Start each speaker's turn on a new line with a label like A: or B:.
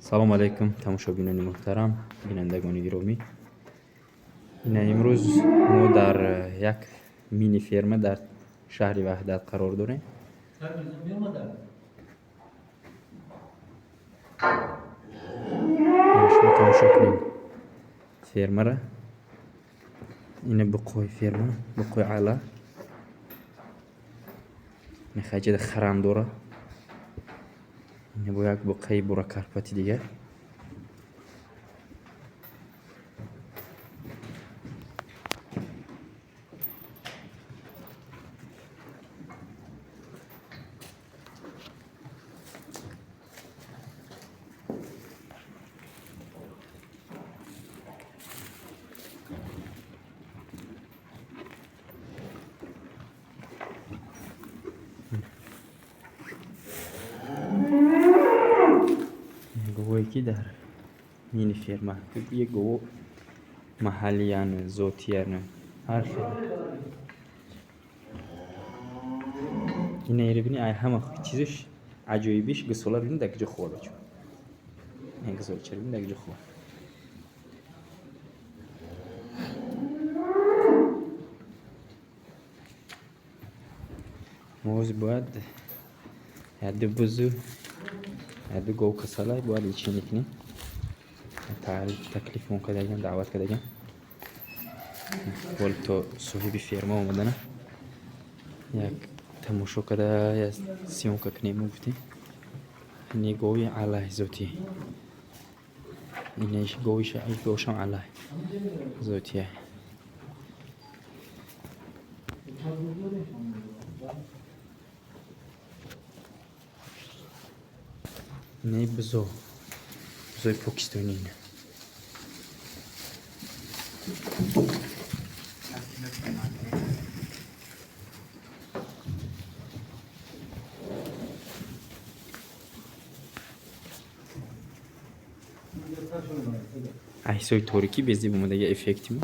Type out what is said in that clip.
A: Салому алайкум, тамошобинони муҳтарам, бинандагони гиромӣ. Ина имрӯз мо дар як мини ферма дар шаҳри Ваҳдат қарор дорем. Шумо тамошо кунед фермара. Ина буқои ферма, буқои ала. Ина хаҷада харам дора. Ина бо як буқаи буракарпати дигар. Говое ки дар мини ферма, як гово маҳаллиян, зотиян, ҳар хел. Ина эре бини, ай ҳама чизиш аҷоибиш гусола бини дар куҷо хор бачо. Ин гусолачаро бини дар куҷо хор. Мо ҳозир бояд яду бузу, яду гов касала бояд лечение кунем. Таклифмон кардаган, даъват кардаган. Вол то соҳиби ферма омадана як тамошо карда, як съёмка кунем гуфтем. Ини гови алай зотӣ. Инаш говиша, говшам алай зотия. Ини бузо, бузои покистони ина. Ҳисои торикӣ безеб омадаги эффекти мо.